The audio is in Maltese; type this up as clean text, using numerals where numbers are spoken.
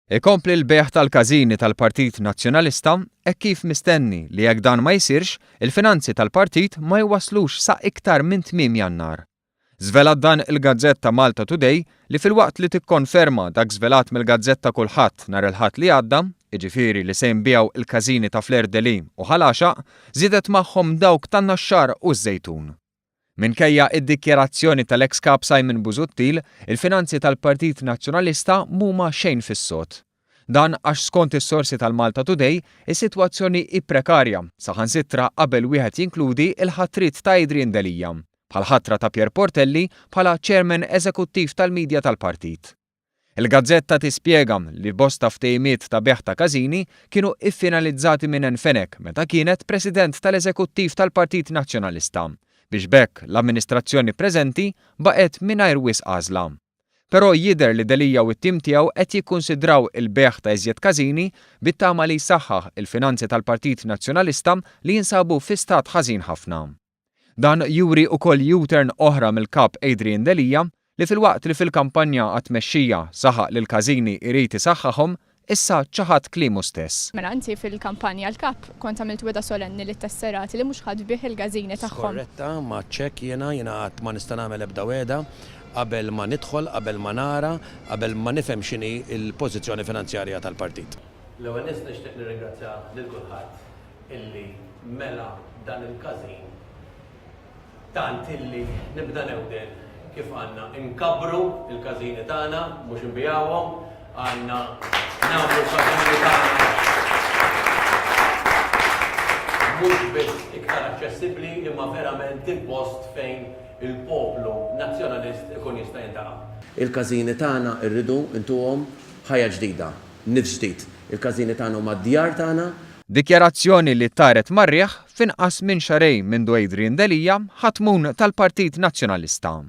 Ikompli l-bejgħ tal-każini tal-Partit Nazzjonalista hekk kif mistenni li jekk dan ma jsirx, il-finanzi tal-partit ma jwasslux sa iktar minn tmiem Jannar. Żvelat dan il-gazzetta Malta Today li filwaqt li tikkonferma dak żvelat mill-gazzetta Kullħadd nhar il-Ħadd li għadda, jiġifieri li se jinbiegħu l-każini ta' Fleur de Lys u Ħal Għaxaq, żiedet magħhom dawk tan-Naxxar u ż-Żejtun. Minkejja id-dikjarazzjoni tal-eks Kap Simon Busuttil, il-finanzi tal-Partit Nazzjonalista mhuma xejn fis-sod. Dan għax skont is-sorsi tal-MaltaToday, is-sitwazzjoni hi prekarja, saħansitra qabel wieħed jinkludi l-ħatriet ta' Adrian Delia, bħall-ħatra ta' Pierre Portelli bħala Chairman Eżekuttiv tal-Media tal-Partit. Il-gazzetta tispjega li bosta ftehimiet ta' bejgħ ta' każini kienu iffinalizzati minn Ann Fenech meta kienet President tal-Eżekuttiv tal-Partit Nazzjonalista, biex b'hekk l-amministrazzjoni preżenti baqgħet mingħajr wisq għażla. Però jidher li Delia u t-tim tiegħu qed jikkunsidraw il-bejgħ ta' iżjed każini bit-tama li jsaħħaħ il-finanzi tal-Partit Nazzjonalista li jinsabu fi stat ħażin ħafna. Dan juri ukoll U-turn oħra mill-Kap Adrian Delia li filwaqt li fil-kampanja għat-tmexxija saħaq li l-każini jrid isaħħaħhom, issa ċaħad kliemu stess. Mela inti fil-kampanja l-Kap kont għamilt wegħda solenni lit-tesserati li mhux ħa tbigħ il-każini tagħhom. Skorretta ma' ċekk jiena, jiena qatt ma nista' nagħmel ebda wegħda qabel ma nidħol, qabel ma nara, qabel ma nifhem x'inhi l-pożizzjoni finanzjarja tal-partit. L-ewwel nett nixtieq nirringrazzja lil kulħadd illi mela dan il-każin tant illi nibda newden kif għandna nkabbru l-każini tagħna mhux inbigħuhom, għandna nagħmlu l-każini tagħna mhux biss iktar aċċessibbli imma verament il-post fejn il-poplu Nazzjonalist ikun jista' jiltaqa'. Il-każini tagħna rridu ntuhom ħajja ġdida, nifs ġdid. Il-każini tagħna huma d-djar tagħna. Dikjarazzjoni li taret mar-riħ f'inqas minn xahrejn mindu Adrian Delia ħa tmun tal-Partit Nazzjonalista.